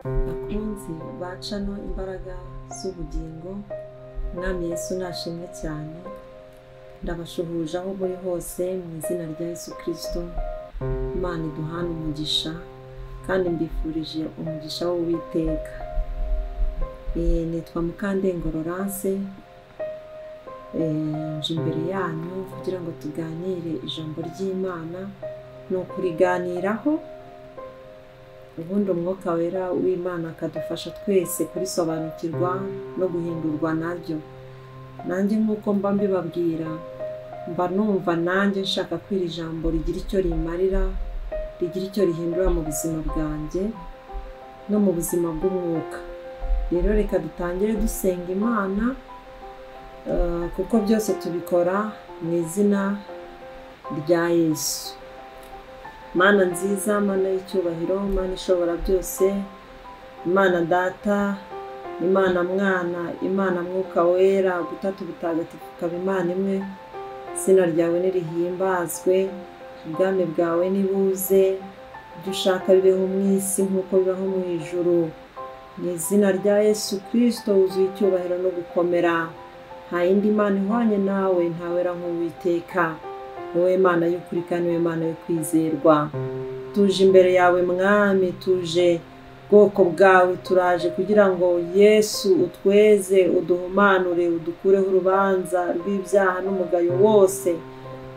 Bakunzi bacano imbaraga z'ubugingo, Mwami Yesu nashimwe cyane. Ndabashuhuje aho muri hose mu izina rya Yesu Kristo. Imana iduhane umugisha kandi mbifurije umugisha w'Uwiteka. Nitwa Mukandengo Laurence, nje imbere yanyu kugira ngo tuganire ijambo ry'Imana, ni ukuriganiraho ubundi umwuka wera w'Imana akadufasha twese kurisobanukirwa no guhindurwa naryo. Nanjye nk'uko mba mbibabwira, mba numva nanjye nshaka ko iri jambo rigira icyo rimarira, rigira icyo rihindura mu buzima bwanjye no mu buzima bw'umwuka. Rero reka dutangire dusenga Imana, kuko byose tubikora mu izina rya Yesu. Mana nziza, Mana y'icyubahiro, Mana ishobora byose, Imana Data, Imana Mwana, Imana Mwuka Wera, Butatu Butagatifu ukaba Imana imwe, izina ryawe nirihimbazwe, ubwami bwawe nibuze, ibyo ushaka bibeho mu isi nk'uko bibaho mu ijuru. Mu izina rya Yesu Kristo wuzuye icyubahiro no gukomera, nta yindi Mana ihwanye nawe, ntawera nk'Uwiteka. Wowe Mana y'ukuri kandi wowe Mana yo kwizerwa. Tuje imbere yawe Mwami, tuje bwoko bwawe, turaje kugira ngo Yesu utweze, uduhumanure, udukureho urubanza rw'ibyaha n'umugayo wose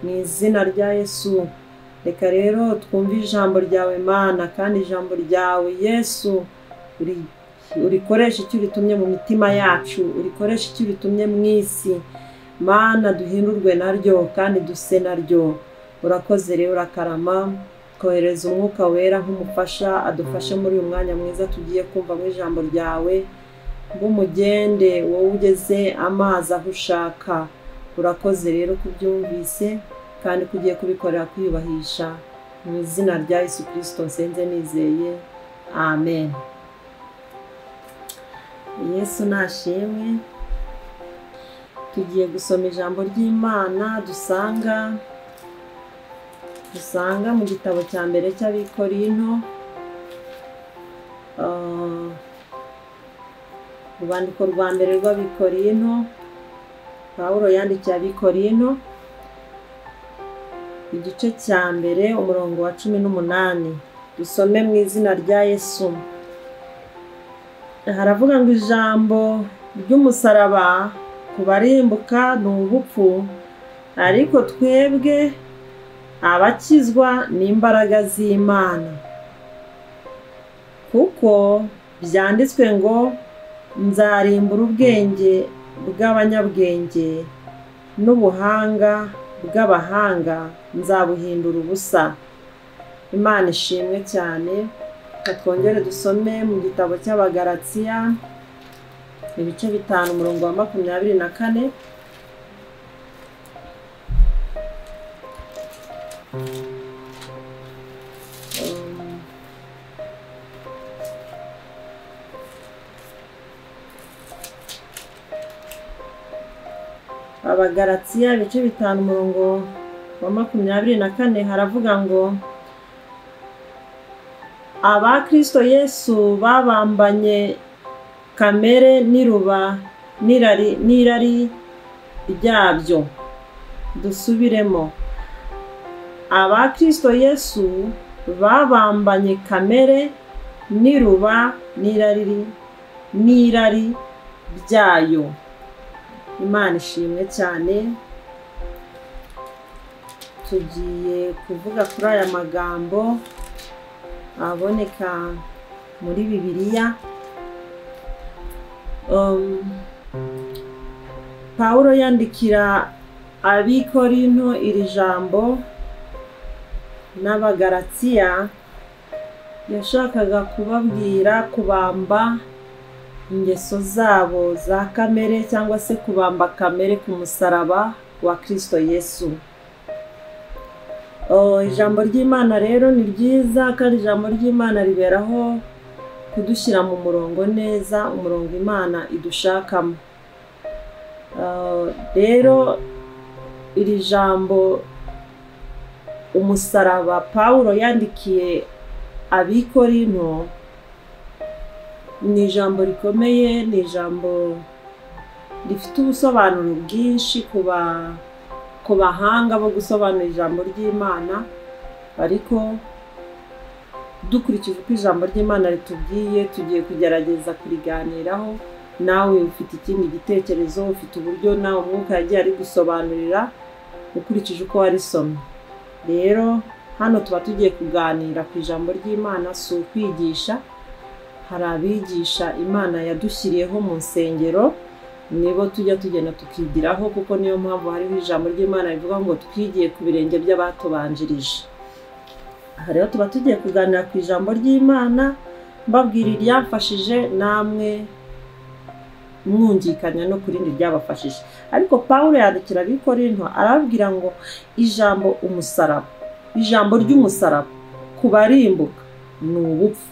mu izina rya Yesu. Reka rero twumve ijambo ryawe Mana, kandi ijambo ryawe Yesu urikoresha icyo uritumye mu mitima yacu, urikoresha icyo uritumye mu isi. Mana duhindurwe naryo kandi duse naryo. Urakoze rero, urakarama. Kohereza umwuka wera nk'umufasha adufashe muri uyu mwanya mwiza tugiye kumva mu ijambo ryawe. Ngumugende wowe ugeze amazi aho ushaka. Urakoze rero kubyumvise kandi kugiye kubikorera kwiyubahisha mu izina rya Yesu Kristo nsenze nizeye, amen. Yesu nashimwe. Tugiye gusoma ijambo ry'Imana dusanga mu gitabo cya mbere cy'Abikorinto, urwandiko rwa mbere rw'Abikorinto, Pawulo yandikiye Abikorinto, igice cya mbere umurongo wa 18. Dusome mu izina rya Yesu. Haravuga ngo ijambo ry'umusaraba kubarimbuka ni ubupfu, ariko twebwe abakizwa n'imbaraga z'Imana. Kuko byanditswe ngo nzarimbura ubwenge bw'abanyabwenge n'ubuhanga bw'abahanga nzabuhindura ubusa. Imana ishimwe cyane. Twongere dusome mu gitabo cy'Abagalatiya ibice 5 umurongo wa 24. Abagalatiya ibice 5 umurongo wa 24 haravuga ngo aba Kristo Yesu babambanye kamere n'iruba n'irari ryabyo. Dusubiremo, aba Kristo Yesu babambanye kamere n'iruba n'irari ryayo. Imana ishimwe cyane. Tugiye kuvuga kuri aya magambo aboneka muri Bibiliya. Pawulo yandikira Abikorinto iri jambo n'Abagalatiya, yashakaga kubabwira kubamba ingeso zabo za kamere cyangwa se kubamba kamere ku musaraba wa Kristo Yesu. Ijambo ry'Imana rero ni ryiza, kandi ijambo ry'Imana riberaho kudushyira mu murongo neza, umurongo Imana idushakamo. Rero iri jambo umusaraba Pawulo yandikiye Abikorinto Ni ijambo rikomeye, ni ijambo rifite ubusobanuro bwinshi ku bahanga bo gusobanura ijambo ry'Imana, ariko dukurikije uko ijambo ry'Imana ritubwiye tugiye kugerageza kuriganiraho. Nawe ufite ikindi gitekerezo, ufite uburyo nawe umwuka yagiye ari gusobanurira ukurikije uko warisomye. Rero hano tuba tugiye kuganira ku ijambo ry'Imana, si ukwigisha. Hari abigisha Imana yadushyiriyeho mu nsengero, nibo tujya tugenda tukigiraho, kuko niyo mpamvu hariho ijambo ry'Imana rivuga ngo twigiye ku birenge by'abatubanjirije. Aha rero tuba tugiye kuganira ku ijambo ry'Imana, mbabwira iryamfashije namwe mwungikanya no ku rindi ryabafashije. Ariko Pawulo yandikira Abikorinto arababwira ngo ijambo umusaraba, ijambo ry'umusaraba ku barimbuka ni ubupfu,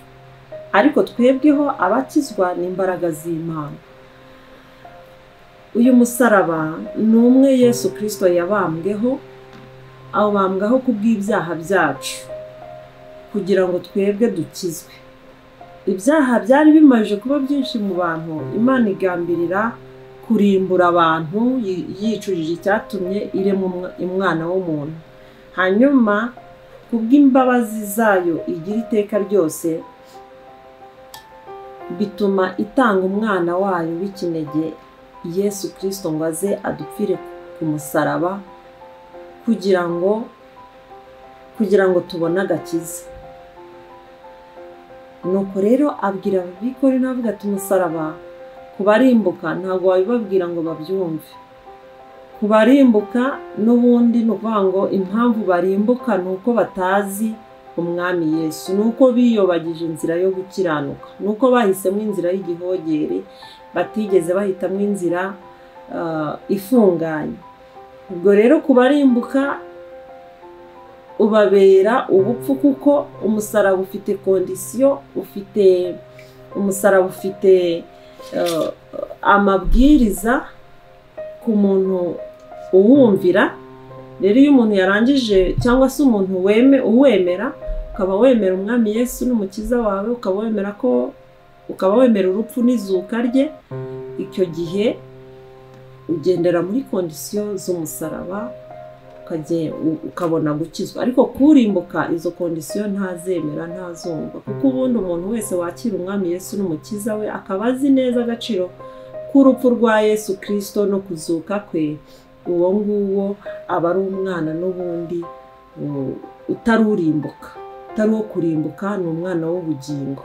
ariko twebweho abakizwa n'imbaraga z'Imana. Uyu musaraba ni umwe Yesu Kristo yabambweho, awubambwaho kubw'ibyaha byacu kugira ngo twebwe dukizwe. Ibyaha byari bimaze kuba byinshi mu bantu, Imana igambirira kurimbura abantu yicujije icyatumye irema umwana w'umuntu. Hanyuma kubw'imbabazi zayo igira iteka ryose, bituma itanga umwana wayo w'ikinege Yesu Kristo ngo aze adupfire ku musaraba kugira ngo tubone agakiza. Nuko rero abwira Abikorinto avuga ati umusaraba kubarimbuka ntabwo wabibabwira ngo babyumve. Kubarimbuka n'ubundi ni ukuvuga ngo impamvu barimbuka ni uko batazi Umwami Yesu, ni uko biyobagije inzira yo gukiranuka, ni uko bahisemo inzira y'igihogere, batigeze bahitamo inzira ifunganye. Ubwo rero kubarimbuka ubabera ubupfu, kuko umusaraba ufite kondisiyo, ufite umusaraba ufite amabwiriza ku muntu uwumvira. Rero iyo umuntu yarangije cyangwa se umuntu uwemera, ukaba wemera Umwami Yesu n'umukiza wawe, ukaba wemera ko ukaba wemera urupfu n'izuka rye, icyo gihe ugendera muri kondisiyo z'umusaraba ukabona gukizwa. Ariko kurimbuka izo kondisiyo ntazemera, ntazumva, kuko ubundi umuntu wese wakira Umwami Yesu n'umukiza we akaba azi neza agaciro k'urupfu rwa Yesu Kristo no kuzuka kwe, uwo nguwo aba ari umwana n'ubundi utarurimbuka, utari uwo kurimbuka, ni umwana w'ubugingo.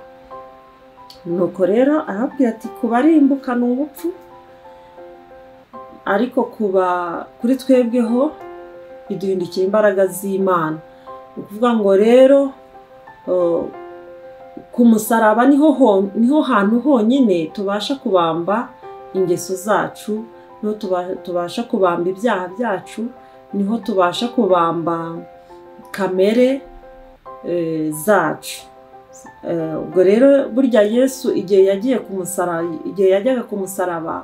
Nuko rero arababwira ati kubarimbuka ni ubupfu, ariko kuba kuri twebweho biduhindukira imbaraga z'Imana. Ni ukuvuga ngo rero ku musaraba niho hantu honyine tubasha kubamba ingeso zacu, niho tubasha kubamba ibyaha byacu, niho tubasha kubamba kamere zacu. Ubwo rero burya Yesu igihe yagiye ku musaraba, igihe yajyaga ku musaraba,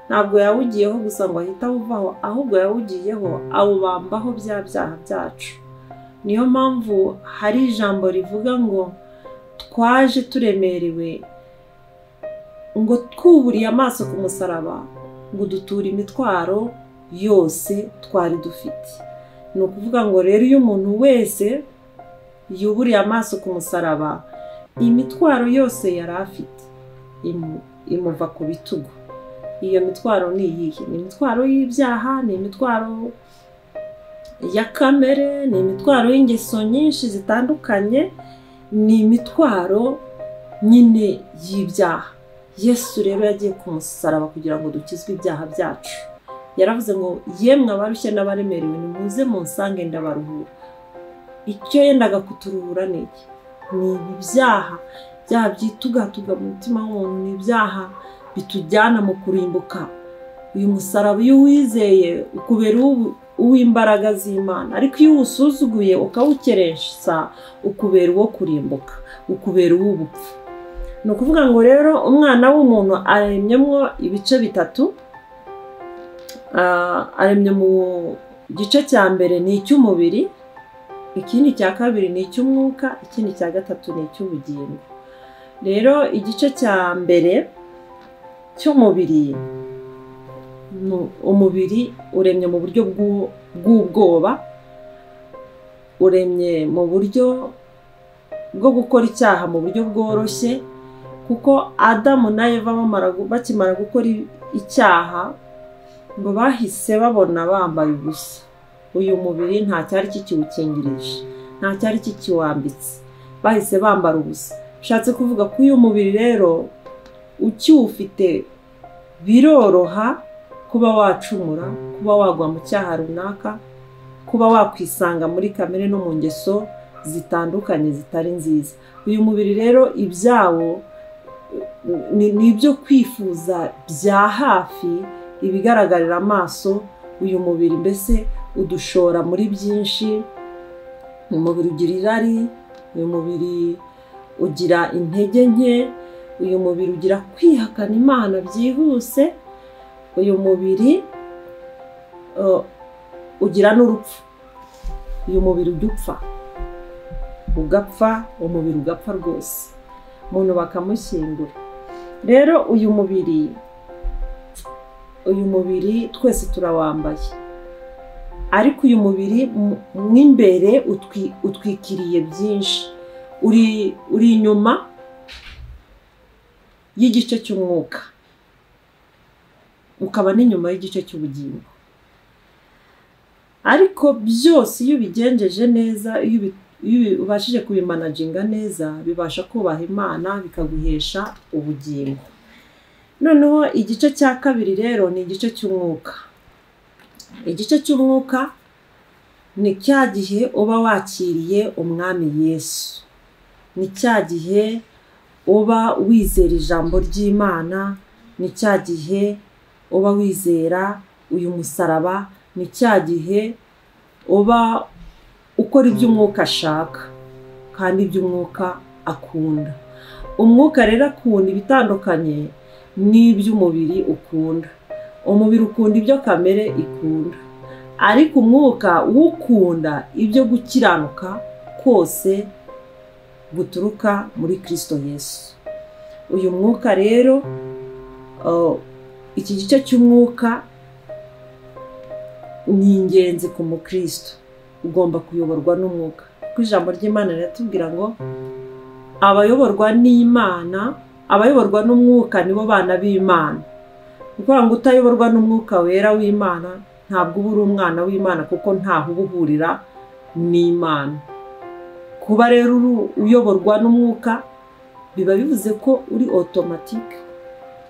ntabwo yawugiyeho gusa ngo ahite awuvaho, ahubwo yawugiyeho awubambaho bya byaha byacu. Niyo mpamvu hari ijambo rivuga ngo twaje turemerewe, ngo twuburiye amaso ku musaraba, ngo duture imitwaro yose twari dufite. Ni ukuvuga ngo rero iyo umuntu wese yuburiye amaso ku musaraba, imitwaro yose yari afite imuva ku bitugu. Iyo mitwaro ni iyihe? Ni imitwaro y'ibyaha, ni imitwaro ya kamere, ni imitwaro y'ingeso nyinshi zitandukanye, ni imitwaro nyine y'ibyaha. Yesu rero yagiye ku musaraba kugira ngo dukizwe ibyaha byacu. Yaravuze ngo yemwe abarushye n'abaremerewe nimuze munsange ndabaruhura. Icyo yendaga kuturuhura ni iki? Ni ibyaha, ibyaha byitugatuga mu mutima w'umuntu, ni ibyaha bitujyana mu kurimbuka. Uyu musaraba iyo uwizeye ukubera uw'imbaraga z'Imana, ariko iyo uwusuzuguye ukawukerensa ukubera uwo kurimbuka, ukubera uw'ubupfu. Ni ukuvuga ngo rero umwana w'umuntu aremyemo ibice bitatu. Aremye mu gice cya mbere ni icy'umubiri, ikindi cya kabiri ni icy'umwuka, ikindi cya gatatu ni icy'ubugingo. Rero igice cya mbere cy'umubiri, umubiri uremye mu buryo bw'ubwoba, uremye mu buryo bwo gukora icyaha mu buryo bworoshye, kuko Adamu na Eva bakimara gukora icyaha ngo bahise babona bambaye ubusa. Uyu mubiri nta cyari kikiwukingirije, nta cyari kikiwambitse, bahise bambara ubusa. Bishatse kuvuga ko uyu mubiri rero ukiwufite biroroha kuba wacumura, kuba wagwa mu cyaha runaka, kuba wakwisanga muri kamere no mu ngeso zitandukanye zitari nziza. Uyu mubiri rero ibyawo ni ibyo kwifuza bya hafi, ibigaragarira amaso. Uyu mubiri mbese udushora muri byinshi. Umubiri ugira irari, uyu mubiri ugira intege nke, uyu mubiri ugira kwihakana Imana byihuse, uyu mubiri ugira n'urupfu. Uyu mubiri ujya upfa, ugapfa, umubiri ugapfa rwose, umuntu bakamushyingura. Rero uyu mubiri twese turawambaye, ariko uyu mubiri mw'imbere utwikiriye byinshi. Uri inyuma y'igice cy'umwuka, ukaba n'inyuma y'igice cy'ubugingo. Ariko byose iyo ubigenjeje neza, iyo ubashije kubimanaginga neza, bibasha kubaha Imana bikaguhesha ubugingo. Noneho igice cya kabiri rero ni igice cy'umwuka. Igice cy'umwuka ni cya gihe uba wakiriye Umwami Yesu, ni cya gihe uba wizera ijambo ry'Imana, ni cya gihe uba wizera uyu musaraba, ni cya gihe uba ukora ibyo umwuka ashaka kandi ibyo umwuka akunda. Umwuka rero akunda ibitandukanye n'iby'umubiri ukunda. Umubiri ukunda ibyo kamere ikunda, ariko umwuka ukunda ibyo gukiranuka kose guturuka muri Kristo Yesu. Uyu mwuka rero, iki gice cy'umwuka ni ingenzi ku mukristo. Ugomba kuyoborwa n'umwuka, kuko ijambo ry'Imana riratubwira ngo abayoborwa n'Imana, abayoborwa n'umwuka nibo bana b'Imana. Kuko ngo utayoborwa n'umwuka wera w'Imana ntabwo uba uri umwana w'Imana, kuko ntaho uba uhurira n'Imana. Kuba rero uyoborwa n'umwuka biba bivuze ko uri automatique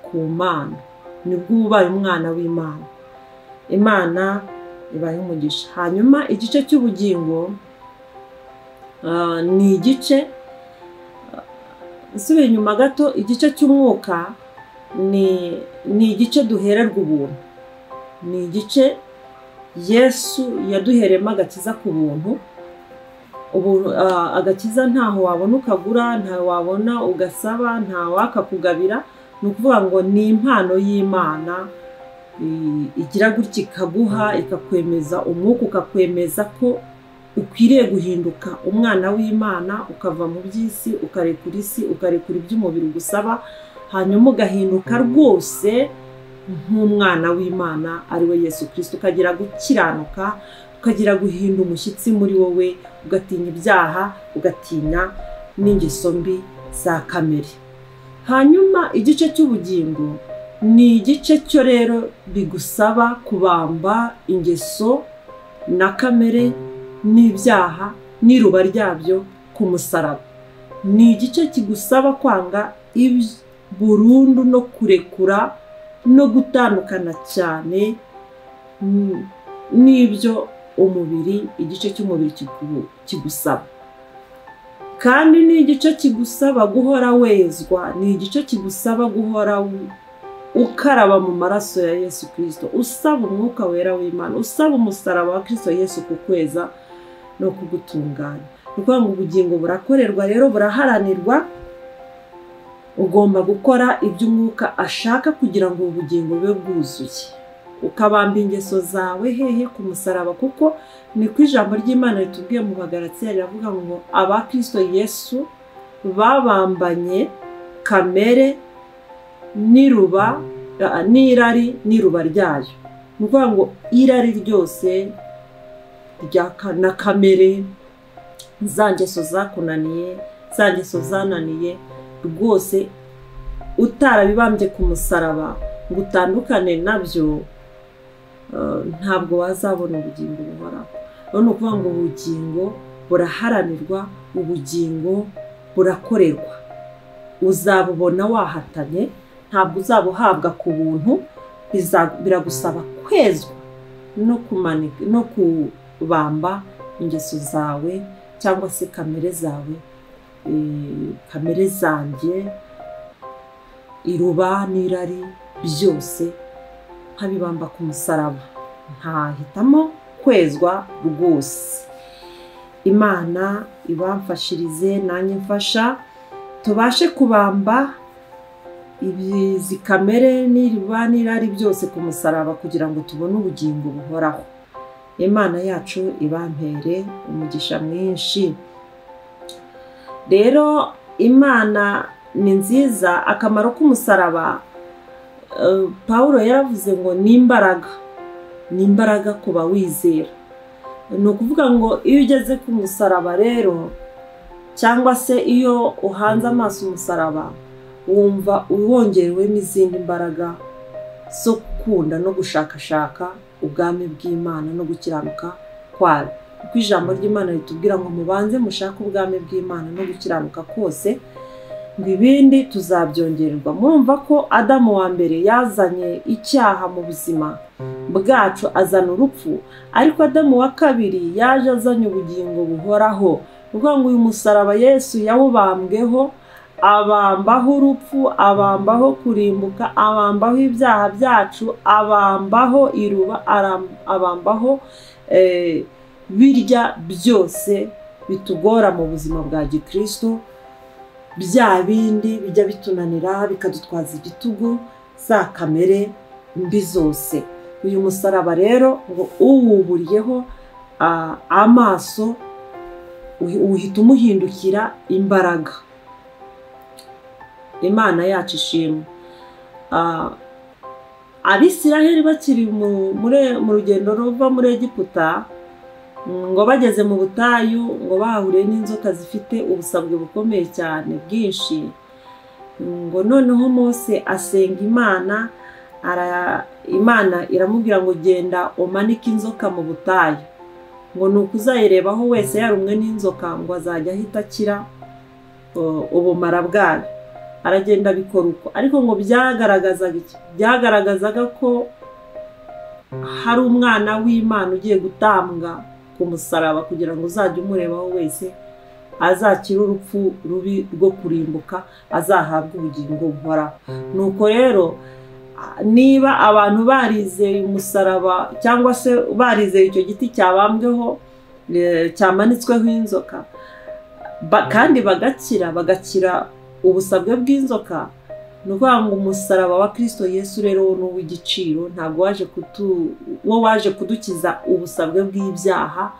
ku Mana, nibwo ubaye umwana w'Imana. Imana ibaye umugisha. Hanyuma igice cy'ubugingo ni igice, nsubiye inyuma gato, igice cy'umwuka ni igice duhererwa ubuntu, ni igice Yesu yaduheremo agakiza ku buntu. Agakiza ntaho wabona ukagura, ntaho wabona ugasaba, ntaho wakakugabira. Ni ukuvuga ngo ni impano y'Imana igira gutya ikaguha, ikakwemeza umwuka, ukakwemeza ko ukwiriye guhinduka umwana w'Imana, ukava mu by'isi, ukarekura isi, ukarekura iby'umubiri ugusaba, hanyuma ugahinduka rwose nk'umwana w'Imana ari we Yesu Kristo, ukagira gukiranuka, ukagira guhinda umushyitsi muri wowe, ugatinya ibyaha, ugatinya n'ingeso mbi za kamere. Hanyuma igice cy'ubugingo ni igice cyo rero bigusaba kubamba ingeso na kamere n'ibyaha n'iruba ryabyo ku musaraba. Ni igice kigusaba kwanga burundu no kurekura no gutandukana cyane n'ibyo umubiri, igice cy'umubiri kigusaba. Kandi ni igice kigusaba guhora wezwa, ni igice kigusaba guhora ukaraba mu maraso ya Yesu Kristo, usaba umwuka wera w'Imana, usaba umusaraba wa Kristo Yesu kukweza no kugutunganya. Ni ukuvuga ngo ubugingo burakorerwa rero, buraharanirwa. Ugomba gukora ibyo umwuka ashaka kugira ngo ubugingo bube bwuzuye, ukabamba ingeso zawe hehe ku musaraba, kuko niko ijambo ry'Imana ritubwiye mu Bagalatiya, riravuga ngo aba Kristo Yesu babambanye kamere n'iruba n'irari n'iruba ryayo. Ni ukuvuga ngo irari ryose na kamere, za ngeso zakunaniye, za ngeso zananiye rwose, utarabibambye ku musaraba ngo utandukane nabyo, ntabwo wazabona ubugingo buhoraho. Ni ukuvuga ngo ubugingo buraharanirwa, ubugingo burakorerwa. Uzabubona wahatanye, ntabwo uzabuhabwa ku buntu, biragusaba kwezwa no kumanika no kubamba ingeso zawe cyangwa se kamere zawe, kamere zanjye, iruba n'irari byose nkabibamba ku musaraba, nkahitamo kwezwa rwose. Imana ibamfashirize nanjye mfasha tubashe kubamba izi kamere n'iruba n'irari byose ku musaraba kugira ngo tubone ubugingo buhoraho. Imana yacu ibampere umugisha mwinshi. Rero Imana ni nziza. Akamaro k'umusaraba, Pawulo yaravuze ngo ni imbaraga, ni imbaraga kuba wizera. Ni ukuvuga ngo iyo ugeze ku musaraba rero, cyangwa se iyo uhanze amaso umusaraba, wumva wongerewemo izindi mbaraga zo gukunda no gushakashaka ubwami bw'Imana no gukiranuka kwayo. Kuko ijambo ry'Imana ritubwira ngo mubanze mushake ubwami bw'Imana no gukiranuka kose, ngo ibindi tuzabyongererwa. Murumva ko Adamu wa mbere yazanye icyaha mu buzima bwacu, azana urupfu, ariko Adamu wa kabiri yaje azanye ubugingo buhoraho. Kuvuga ngo uyu musaraba Yesu yawubambweho, abambaho urupfu, abambaho kurimbuka, abambaho ibyaha byacu, abambaho iruba, abambaho birya byose bitugora mu buzima bwa gikristo, bya bindi bijya bitunanira bikadutwaza igitugu, za kamere mbi zose. Uyu musaraba rero ngo uwuburiyeho amaso uhita umuhindukira imbaraga. Imana yacu ishimwe. Abisiraheli bakiri mu rugendo ruva muri Egiputa, ngo bageze mu butayu, ngo bahuriye n'inzoka zifite ubusabwe bukomeye cyane bwinshi. Ngo noneho Mose asenga Imana, Imana iramubwira ngo genda umanike inzoka mu butayu, ngo nuko uzayirebaho wese yarumwe n'inzoka ngo azajya ahita akira ubumara bwayo. Aragenda abikora uko, ariko ngo byagaragazaga iki? Byagaragazaga ko hari umwana w'Imana ugiye gutambwa ku musaraba kugira ngo uzajye umurebaho wese azakira urupfu rubi rwo kurimbuka, azahabwa ubugingo buhoraho. Nuko rero niba abantu barizeye umusaraba cyangwa se barizeye icyo giti cyabambweho, cyamanitsweho inzoka, kandi bagakira ubusabwe bw'inzoka, ni ukuvuga ngo umusaraba wa Kristo Yesu rero ni uw'igiciro. Ntabwo waje wo waje kudukiza ubusabwe bw'ibyaha,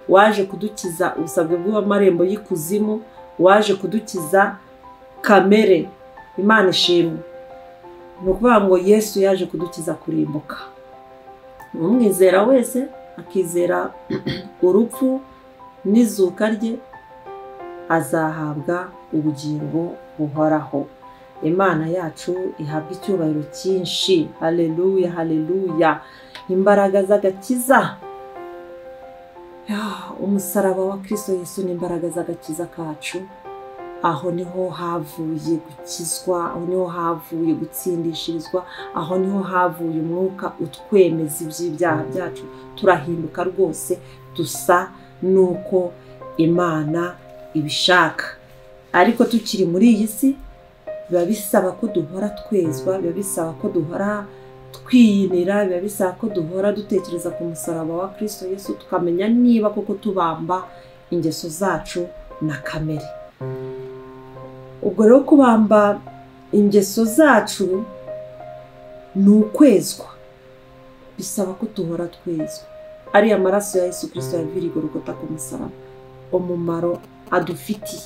waje kudukiza ubusabwe bw'amarembo y'ikuzimu, waje kudukiza kamere. Imana ishimwe. Ni ukuvuga ngo Yesu yaje kudukiza kurimbuka. Umwizera wese akizera urupfu n'izuka rye azahabwa ubugingo buhoraho. Imana yacu ihabwa icyubahiro cyinshi. Haleluya, haleluya. Imbaraga z'agakiza, umusaraba wa Kristo Yesu ni imbaraga z'agakiza kacu. Aho niho havuye gukizwa, aho niho havuye gutsindishirizwa, aho niho havuye umwuka utwemeza iby'ibyaha byacu. Turahinduka rwose, dusa nuko Imana ibishaka. Ariko tukiri muri iyi si biba bisaba ko duhora twezwa, biba bisaba ko duhora twiyinira, biba bisaba ko duhora dutekereza ku musaraba wa Kristo Yesu, tukamenya niba koko tubamba ingeso zacu na kamere. Ubwo rero kubamba ingeso zacu ni ukwezwa, bisaba ko duhora twezwa. Ariya maraso ya Yesu Kristo yaviriye Golgotha ku musaraba, umumaro adufitiye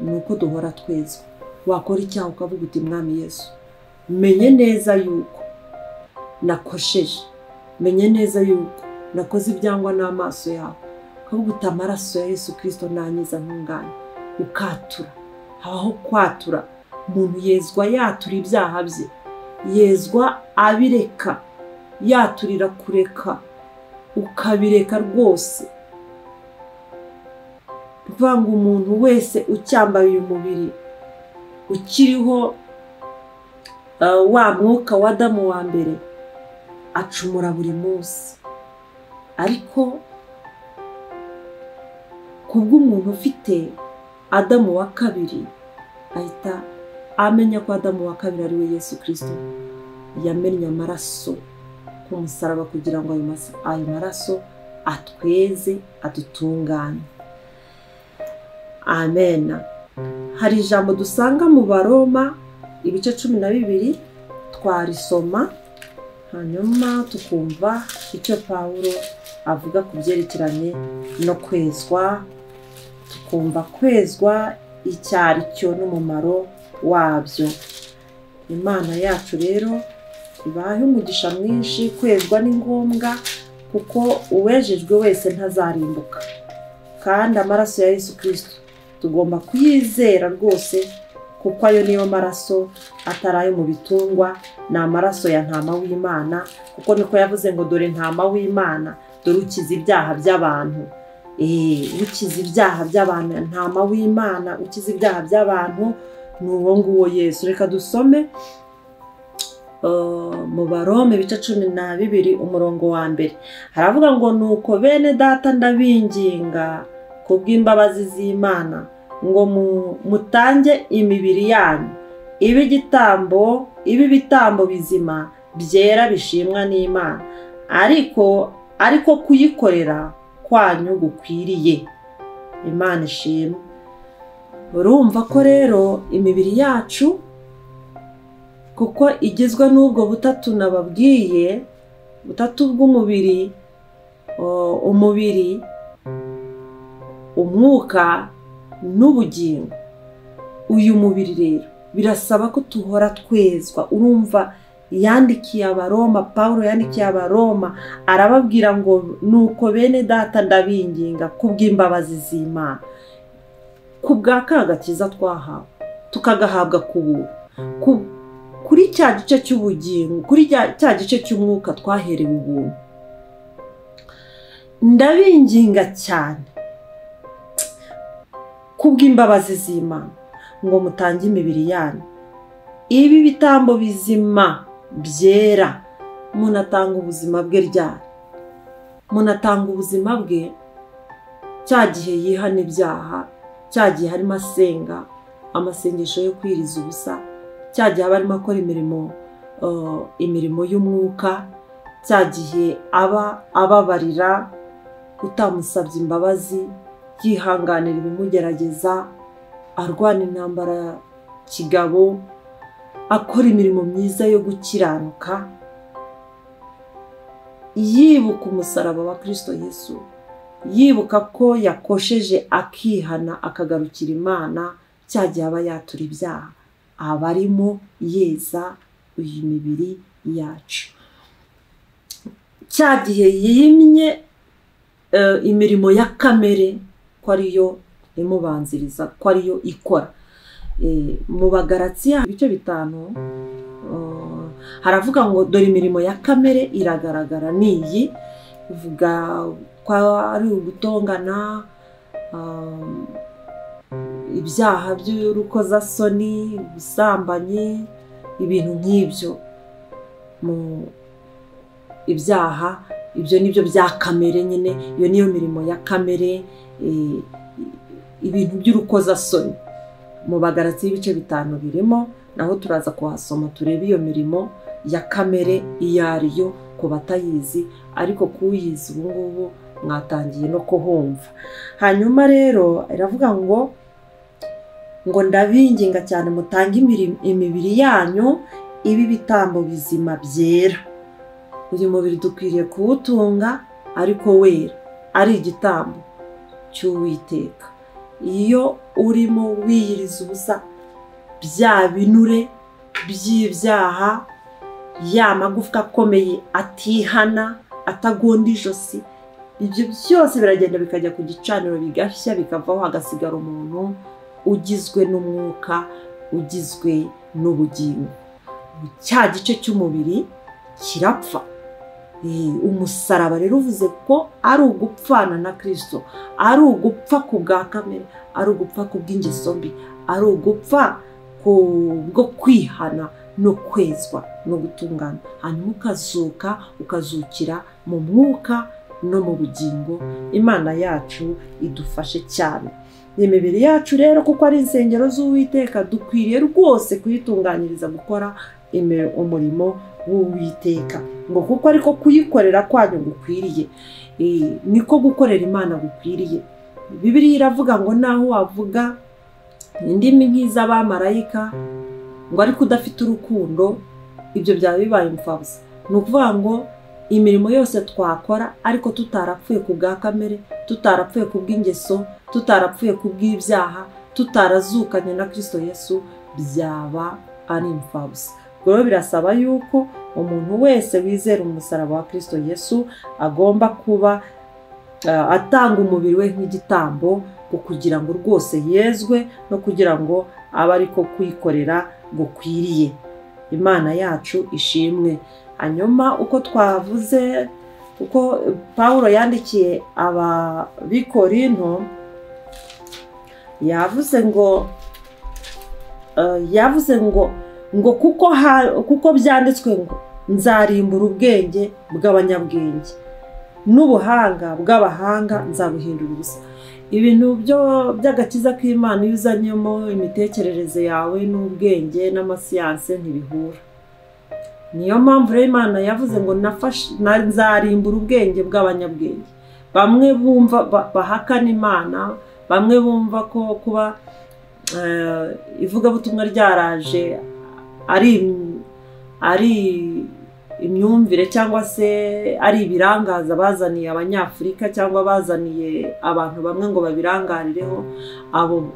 ni uko duhora twezwa. Wakora icyaha ukavuga uti Mwami Yesu, menye neza yuko nakosheje, menye neza yuko nakoze ibyangwa n'amaso yawe, ukavuga uti amaraso ya Yesu Kristo nanyiza ntungane. Ukatura, habaho kwatura. Umuntu yezwa yatura ibyaha bye, yezwa abireka, yaturira kureka, ukabireka rwose. Kuvuga ngo umuntu wese ucyambaye uyu mubiri ukiriho wa mwuka wa Adamu wa mbere acumura buri munsi, ariko kubw'umuntu ufite Adamu wa kabiri ahita amenya ko Adamu wa kabiri ari we Yesu Kristo, yamennye amaraso ku musaraba kugira ngo ayo maraso atweze, adutungane. Amen. Hari ijambo dusanga mu Baroma ibice 12, twarisoma hanyuma tukumva icyo Pawulo avuga ku byerekeranye no kwezwa, tukumva kwezwa icyo ari cyo n'umumaro wabyo. Imana yacu rero ibahe umugisha mwinshi. Kwezwa ni ngombwa kuko uwejejwe wese ntazarimbuka, kandi amaraso ya Yesu Kristo tugomba kuyizera rwose, kuko ayo niyo maraso atari ayo mu bitungwa, ni amaraso ya ntama w'Imana, kuko niko yavuze ngo dore ntama w'Imana, dore ukiza ibyaha by'abantu. Ukiza ibyaha by'abantu, ntama w'Imana ukiza ibyaha by'abantu ni uwo nguwo Yesu. Reka dusome mu Baroma ibice 12 umurongo wa mbere. Haravuga ngo nuko bene data ndabinginga kubw'imbabazi z'Imana ngo mutange imibiri yanyu ibe igitambo, ibe ibitambo bizima byera bishimwa n'Imana, ariko kuyikorera kwanyu gukwiriye. Imana ishimwe. Urumva ko rero imibiri yacu kuko igizwe n'ubwo butatu nababwiye, butatu bw'umubiri, umubiri, umwuka n'ubugingo. Uyu mubiri rero birasaba ko tuhora twezwa. Urumva yandikiye Abaroma, Pawulo yandikiye Abaroma arababwira ngo nuko bene data ndabinginga kubw'imbabazi z'Imana, kubwa kagakiza twahawe tukagahabwa ku buntu, kuri cya gice cy'ubugingo, kuri cya gice cy'umwuka twaherewe ubuntu. Ndabinginga cyane kubw'imbabazi z'Imana ngo mutange imibiri yanyu ibi bitambo bizima byera. Umuntu atanga ubuzima bwe ryari? Umuntu atanga ubuzima bwe cya gihe yihana ibyaha, cya gihe arimo asenga amasengesho yo kwiriza ubusa, cya gihe aba arimo akora imirimo y'umwuka, cya gihe aba ababarira utamusabye imbabazi, yihanganira ibimugerageza, arwana intambara kigabo, akora imirimo myiza yo gukiranuka, yibuka umusaraba wa Kristo Yesu, yibuka ko yakosheje akihana akagarukira Imana. Cya gihe aba yatura ibyaha, aba arimo yeza uyu mibiri yacu. Cya gihe yimye imirimo ya kamere ko ariyo imubanziriza, ko ariyo ikora. Mu Bagalatiya ibice 5 haravuga ngo dore imirimo ya kamere iragaragara niyi, ivuga ko ari ugutongana, ibyaha by'urukozasoni, ubusambanyi, ibintu nk'ibyo. Mu ibyaha ibyo nibyo bya kamere nyine, iyo niyo mirimo ya kamere, ibintu by'urukozasoni. Mu Bagalatiya ibice 5 birimo, naho turaza kuhasoma turebe iyo mirimo ya kamere iyo ariyo ku batayizi, ariko kuyizi ubu ngubu mwatangiye no kuhumva. Hanyuma rero iravuga ngo ndabinginga cyane mutange imibiri yanyu ibi bitambo bizima byera. Uyu mubiri dukwiriye kuwutunga ariko wera, ari igitambo cy'Uwiteka. Iyo urimo wiyiriza ubusa, bya binure by'ibyaha, ya magufwa akomeye atihana, atagonda ijosi, ibyo byose biragenda bikajya ku gicaniro bigashya, bikavaho, hagasigara umuntu ugizwe n'umwuka, ugizwe n'ubugingo. Cya gice cy'umubiri kirapfa. Umusaraba rero uvuze ko ari ugupfana na Kristo, ari ugupfa ku bwa kamere, ari ugupfa ku bw'ingeso mbi, ari ugupfa ku bwo kwihana no kwezwa no gutungana, hanyuma ukazuka, ukazukira mu mwuka no mu bugingo. Imana yacu idufashe cyane. Imibiri yacu rero, kuko ari insengero z'Uwiteka, dukwiriye rwose kuyitunganyiriza gukora umurimo w'Uwiteka, ngo kuko ariko kuyikorera kwanyu gukwiriye, niko gukorera Imana gukwiriye. Bibiliya iravuga ngo naho wavuga indimi nk'iz'abamarayika, ngo ariko udafite urukundo, ibyo byaba bibaye imfabusa. Ni ukuvuga ngo imirimo yose twakora ariko tutarapfuye ku bwa kamere, tutarapfuye ku bw'ingeso, tutarapfuye ku bw'ibyaha, tutarazukanye na Kristo Yesu, byaba ari imfabusa. Rero birasaba yuko umuntu wese wizera umusaraba wa Kristo Yesu agomba kuba atanga umubiri we nk'igitambo, kugira ngo rwose yezwe no kugira ngo abe ariko kwikorera gukwiriye. Imana yacu ishimwe. Hanyuma uko twavuze, uko Pawulo yandikiye Abikorinto, yavuze ngo kuko byanditswe ngo nzarimbura ubwenge bw'abanyabwenge n'ubuhanga bw'abahanga nzabuhindura ubusa. Ibintu byo by'agakiza k'Imana iyo uzanyemo imitekerereze yawe n'ubwenge n'amasiyanse ntibihura. Niyo mpamvu rero Imana yavuze ngo nzarimbura ubwenge bw'abanyabwenge. Bamwe bumva bahakana Imana, bamwe bumva ko kuba ivugabutumwa ryaraje ari imyumvire cyangwa se ari ibirangaza bazaniye Abanyafurika cyangwa bazaniye abantu bamwe ngo babirangarireho, abo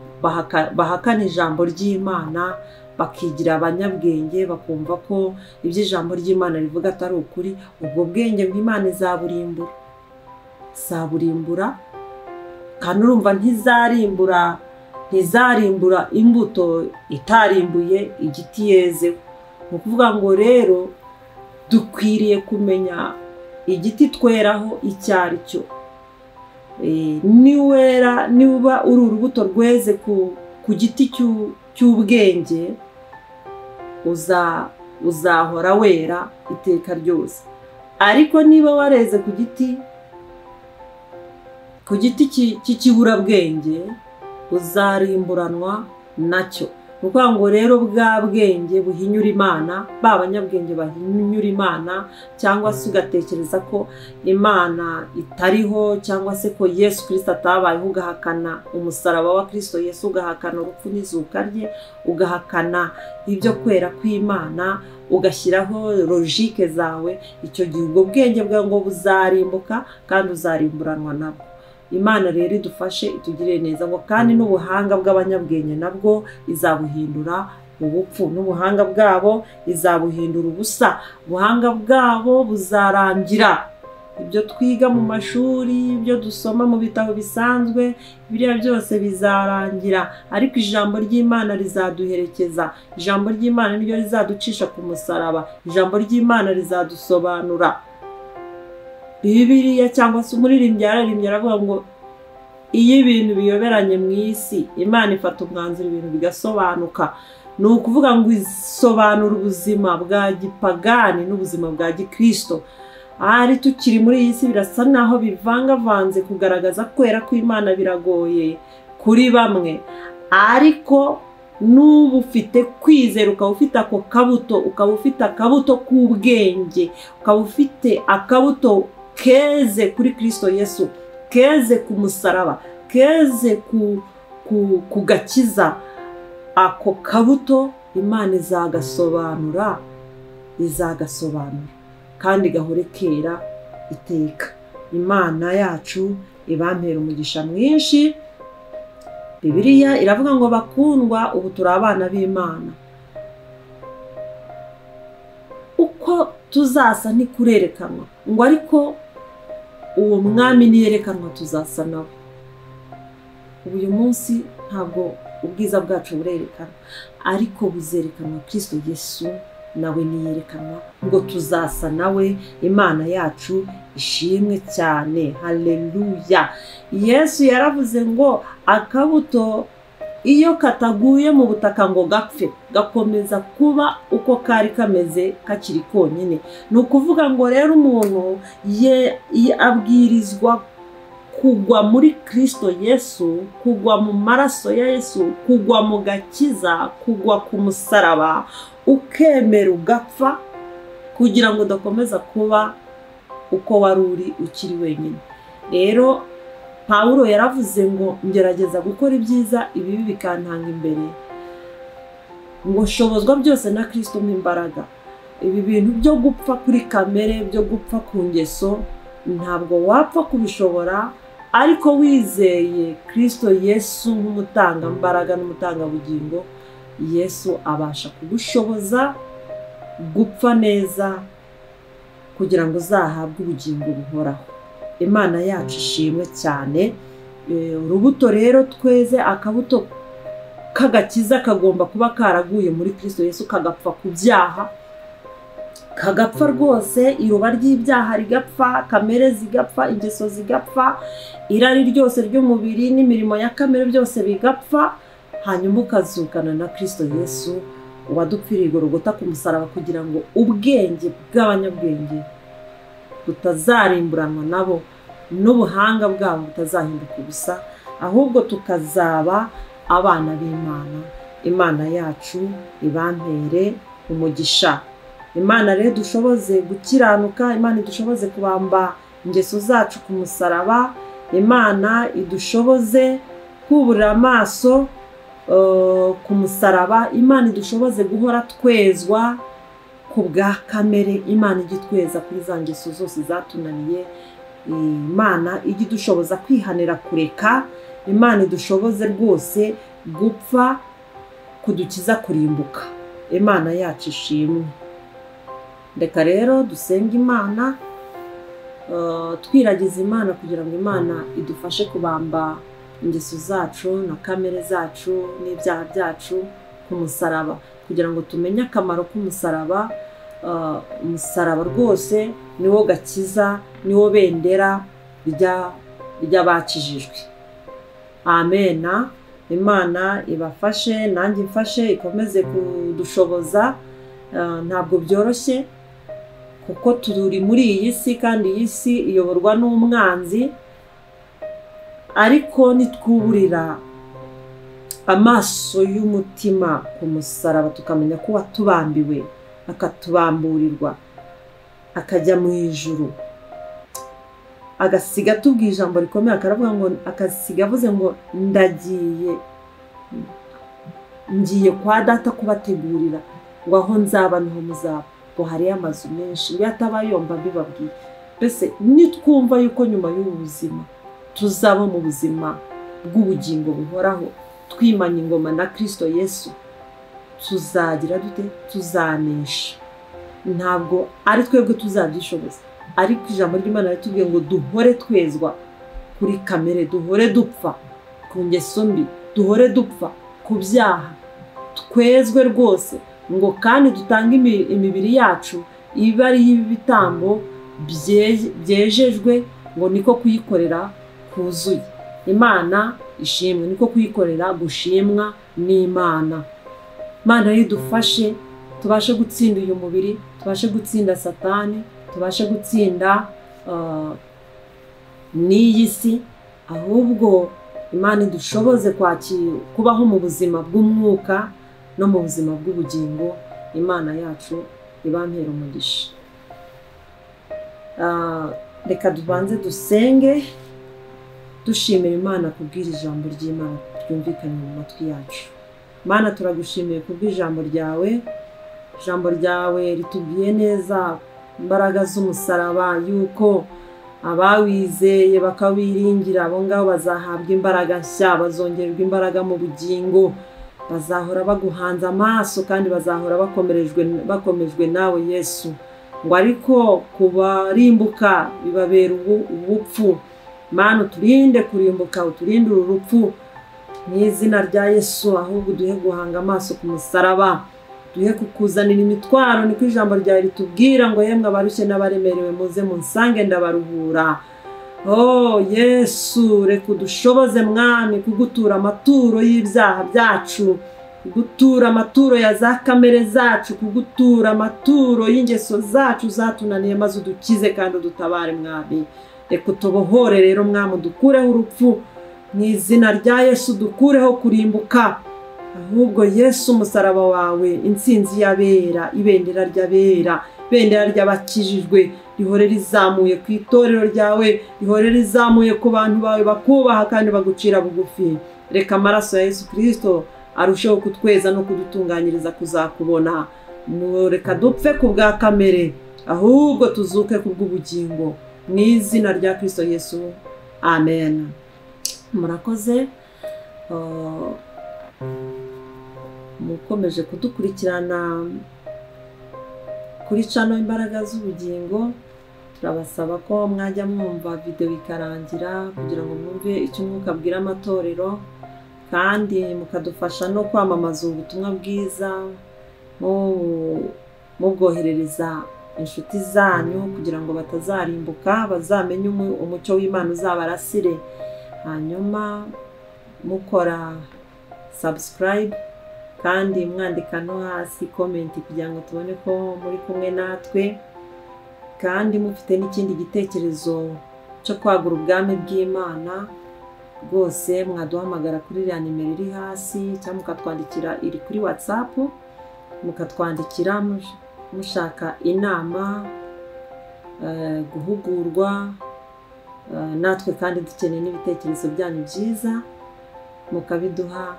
bahakana ijambo ry'Imana bakigira abanyabwenge, bakumva ko ibyo ijambo ry'Imana rivuga atari ukuri. Ubwo bwenge bw'Imana izaburimbura, kandi urumva ntizarimbura imbuto itarimbuye igiti yezeho. Ni ukuvuga ngo rero dukwiriye kumenya igiti tweraho icyo ari cyo. Niwera, niba uri urubuto rweze ku giti cy'ubwenge, uzahora wera iteka ryose. Ariko niba wareze ku giti cy'ikiburabwenge, uzarimburanwa nacyo. Ni ukuvuga ngo rero bwa bwenge buhinyura Imana, ba banyabwenge bahinyura Imana, cyangwa se ugatekereza ko Imana itariho, cyangwa se ko Yesu Kristo atabayeho, ugahakana umusaraba wa Kristo Yesu, ugahakana urupfu n'izuka rye, ugahakana ibyo kwera kw'Imana, ugashyiraho logike zawe, icyo gihe ubwo bwenge bwawe ngo buzarimbuka kandi uzarimburanwa nabwo. Imana rero idufashe, itugirire neza, ngo kandi n'ubuhanga bw'abanyabwenge nabwo izabuhindura ubupfu, n'ubuhanga bwabo izabuhindura ubusa, ubuhanga bwabo buzarangira. Ibyo twiga mu mashuri, ibyo dusoma mu bitabo bisanzwe, biriya byose bizarangira, ariko ijambo ry'Imana rizaduherekeza. Ijambo ry'Imana niryo rizaducisha ku musaraba, ijambo ry'Imana rizadusobanura. Bibiliya cyangwa se umuririmbyi yararimbye aravuga ngo iyo ibintu biyoberanye mu isi, Imana ifata umwanzuro ibintu bigasobanuka. Ni ukuvuga ngo isobanura ubuzima bwa gipagani n'ubuzima bwa gikristo. Ahari tukiri muri iyi si birasa naho bivangavanze, kugaragaza kwera kw'Imana biragoye kuri bamwe, ariko n'ubu ufite kwizera, ukaba ufite ako kabuto, ukaba ufite akabuto k'ubwenge, ukaba ufite akabuto keze kuri Kristo Yesu, keze ku musaraba, keze ku gakiza, ako kabuto Imana izagasobanura, kandi gahore kera iteka. Imana yacu ibampera umugisha mwinshi. Bibiliya iravuga ngo bakundwa, ubu turi abana b'Imana, uko tuzasa ntikurerekanwa, ngo ariko uwo mwami niyerekanwa tuzasa nawe. Ubu uyu munsi ntabwo ubwiza bwacu burerekana, ariko buzerekanwa Kristo Yesu nawe niyerekanwa, ngo tuzasa nawe. Imana yacu ishimwe cyane, haleluya. Yesu yaravuze ngo akabuto iyo kataguye mu butaka ngo gapfe, gakomeza kuba uko kari kameze kakiri konyine. Ni ukuvuga ngo rero umuntu abwirizwa kugwa muri Kristo Yesu, kugwa mu maraso ya Yesu, kugwa mu gakiza, kugwa ku musaraba, ukemera ugapfa kugira ngo udakomeza kuba uko wari uri ukiri wenyine. Rero Pawulo yaravuze ngo ngerageza gukora ibyiza, ibibi bikantanga imbere, ngo shobozwa byose na Kristo mpa imbaraga. Ibi bintu byo gupfa kuri kamere, byo gupfa ku ngeso, ntabwo wapfa kubishobora, ariko wizeye Kristo Yesu nk'umutangambaraga n'umutangabugingo, Yesu abasha kugushoboza gupfa neza kugira ngo uzahabwe ubugingo buhoraho. Imana yacu ishimwe cyane. Urubuto rero tweze, akabuto k'agakiza kagomba kuba karaguye muri Kristo Yesu, kagapfa ku byaha, kagapfa rwose, iroba ry'ibyaha rigapfa, kamere zigapfa, ingeso zigapfa, irari ryose ry'umubiri n'imirimo ya kamere byose bigapfa, hanyuma ukazukana na Kristo Yesu wadupfiriye Golgotha ku musaraba, kugira ngo ubwenge bw'abanyabwenge butazarimburanwa nabo, n'ubuhanga bwabo butazahinduka ubusa, ahubwo tukazaba abana b'Imana. Imana yacu ibampere umugisha. Imana rero dushoboze gukiranuka, Imana idushoboze kubamba ingeso zacu ku musaraba, Imana idushoboze kuburira amaso ku musaraba, Imana idushoboze guhora twezwa ku bwa kamere, Imana ijye itweza kuri za ngeso zose zatunaniye, Imana ijye idushoboza kwihanira kureka, Imana idushoboze rwose gupfa kudukiza kurimbuka. Imana yacu ishimwe. Reka rero dusenge Imana, twiragiza Imana kugira ngo Imana idufashe kubamba ingeso zacu na kamere zacu n'ibyaha byacu ku musaraba, kugira ngo tumenye akamaro k'umusaraba. Umusaraba rwose niwo gakiza, niwo bendera ry'abakijijwe. Amena. Imana ibafashe, nanjye imfashe, ikomeze kudushoboza. Ntabwo byoroshye kuko turi muri iyi si, kandi iyi si iyoborwa n'umwanzi, ariko nitwuburira amaso y'umutima ku musaraba, tukamenya ko watubambiwe, akatubamburirwa, akajya mu ijuru, agasiga atubwiye ijambo rikomeye, akaravuga ngo, akasiga avuze ngo ndagiye, ngiye kwa data kubategurira, ngo aho nzaba niho muzaba, ngo hariyo amazu menshi, iyo ataba yomba mbibabwiye. Mbese nitwumva yuko nyuma y'ubu buzima tuzaba mu buzima bw'ubugingo buhoraho, twimanye ingoma na Kristo Yesu, tuzagira dute? Tuzanesha. Ntabwo ari twebwe tuzabyishoboza, ariko ijambo ry'Imana ritubwiye ngo duhore twezwa kuri kamere, duhore dupfa ku ngeso mbi, duhore dupfa ku byaha, twezwe rwose, ngo kandi dutange imibiri yacu ibe ari iy'ibitambo byejejwe, ngo niko kuyikorera kuzuye. Imana ishimwe, niko kuyikorera gushimwa n'Imana. Imana idufashe tubashe gutsinda uyu mubiri, tubashe gutsinda Satani, tubashe gutsinda n'iyi si, ahubwo Imana idushoboze kwakira kubaho mu buzima bw'umwuka no mu buzima bw'ubugingo. Imana yacu ibampera umugisha. Reka tubanze dusenge dushimira Imana kubw'iri jambo ry'Imana ryumvikanye mu matwi yacu. Mana, turagushimiye kubw'ijambo ryawe. Ijambo ryawe ritubwiye neza imbaraga z'umusaraba, yuko Abawizeye bakawiringira abo ngabo bazahabwa imbaraga nshya, bazongererwa imbaraga mu bugingo, bazahora baguhanze amaso kandi bazahora bakomejwe nawe Yesu. Ngo ariko kubarimbuka bibabera ubupfu. Mana uturinde kurimbuka, uturinde uru rupfu mu izina rya Yesu, ahubwo uduhe guhanga amaso ku musaraba, duhe kukuzanira imitwaro. Niko ijambo ryawe ritubwira ngo yemwe abarushye n'abaremerewe muze munsange ndabaruhura. Oh Yesu, reka udushoboze Mwami kugutura amaturo y'ibyaha byacu, kugutura amaturo ya za kamere zacu, kugutura amaturo y'ingeso zacu zatunaniye, maze udukize kandi udutabare Mwami. Reka utubohore rero Mwami, udukureho urupfu mu izina rya Yesu, dukureho kurimbuka, ahubwo Yesu umusaraba wawe, intsinzi y'abera, ibendera ry'abera, ibendera ry'abakijijwe rihore rizamuye ku itorero ryawe, rihore rizamuye ku bantu bawe bakubaha kandi bagucira bugufi. Reka amaraso ya Yesu Kristo arusheho kutweza no kudutunganyiriza kuzakubona. Reka dupfe ku bwa kamere, ahubwo tuzuke ku bw'ubugingo mu izina rya Kristo Yesu, amen. Murakoze mukomeje kudukurikirana kuri channel Imbaraga z'Ubugingo. Turabasaba ko mwajya mwumva video ikarangira kugira ngo mwumve icyo Umwuka abwira amatorero, kandi mukadufasha no kwamamaza ubutumwa bwiza mubwoherereza inshuti zanyu kugira ngo batazarimbuka, bazamenye umucyo w'Imana uzabarasire. Hanyuma mukora subscribe kandi mwandika no hasi comment kugira ngo tubone ko muri kumwe natwe, kandi mufite n'ikindi gitekerezo cyo kwagura ubwami bw'Imana rwose mwaduhamagara kuri iriya nimero iri hasi, cyangwa mukatwandikira iri kuri WhatsApp, mukatwandikira mushaka inama, guhugurwa natwe, kandi dukeneye n'ibitekerezo byanyu byiza mukabiduha,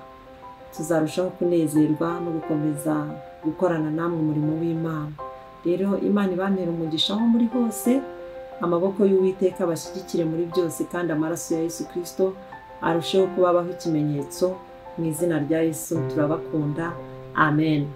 tuzarushaho kunezerwa no gukomeza gukorana namwe umurimo w'Imana. Rero Imana ibamere umugisha aho muri hose, amaboko y'Uwiteka abashyigikire muri byose, kandi amaraso ya Yesu Kristo arusheho kubabaho ikimenyetso mu izina rya Yesu. Turabakunda, amen.